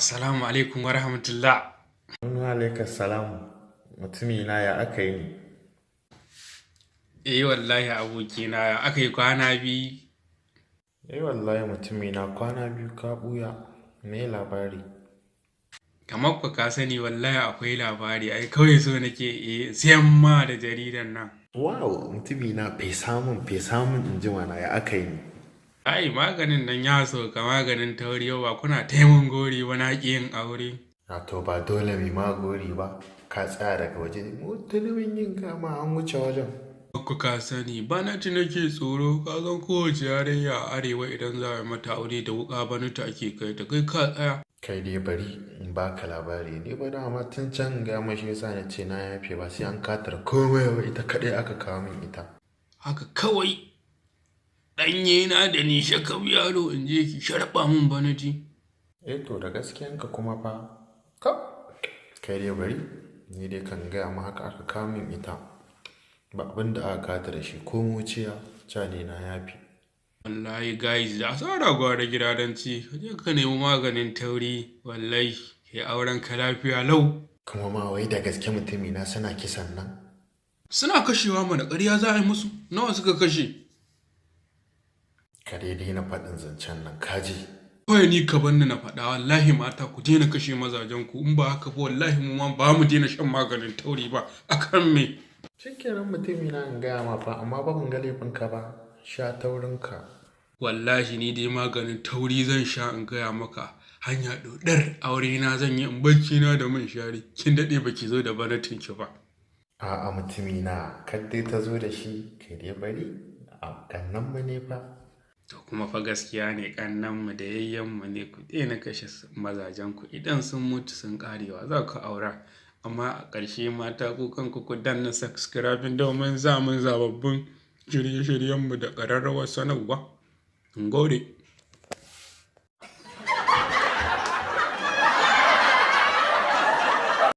Assalamu alaikum wa rahmatullah. Wa alaikas salam, mutumina, ya aka yi ne? Eh wallahi abokina, ya aka yi kwana biyu. Eh wallahi mutumina, kwana biyu ka ɓuya, me labari? Kamar ku ka sani, wallahi akwai labari, ai kawai so nake siyan ma da jaridan nan. Wow, mutumina, fesa mun fesa mun in ji mana, ya aka yi ne? Ai maganin nan ya sauka, maganin tauri, yau ba kuna taimun gori ba na ƙi yin aure. Na to ba dole mu ma gori ba, ka tsaya daga waje mu tuni mun yin kama an wuce wajen. Ku ka sani bana ci nake tsoro, ka san kowace yarinya a arewa idan za a yi mata aure da wuƙa banata ake kai ta, kai ka tsaya. Kai dai bari in baka labari, ni ba dama tun can ga mashi yasa na ce na yafe, ba sai an katar komai ba, ita kaɗai aka kawo min ita. Haka kawai ɗanye na da ni shakam yaro in je ki sharɓa mun banati. Eh to da gaskiyanka kuma fa, ka kai dai bari ni dai kan gaya ma haka aka kawo min ita. Ba abin da aka kata da shi ko muciya, ca ne na yafe. Wallahi guys, da asara gwara gidadanci, ka je ka nemi maganin tauri, wallahi kai auren ka lafiya lau. Kuma ma wai da gaske mutumina suna kisan nan? Suna kashewa mana, ƙarya za a yi musu, nawa suka kashe? Ka dai daina faɗin zancen nan kaji. Kawai ni ka banni na faɗa, wallahi mata ku daina kashe mazajen ku, in ba haka ba wallahi mu ma ba mu daina shan maganin tauri ba, akan me? Shikenan mutumina, in gaya ma fa, amma ba ban ga laifinka ba, sha taurinka. Wallahi ni dai maganin tauri zan sha, in gaya maka hanya ɗoɗar aure na zan yi in bacci na da mun shari, kin daɗe baki zo da banatin ki ba. A'a mutumina, kar dai ta zo da shi, kai dai bari a ƙannan mu ne fa. To kuma fa gaskiya ne, ƙannenmu da yayyenmu ne, ku daina kashe mazajenku, idan sun mutu sun ƙarewa za ku aura. Amma a ƙarshe mata, ku kanku ku danna subscribing domin samun sababbin shirye-shiryenmu da ƙararrawar sanarwa. Gode.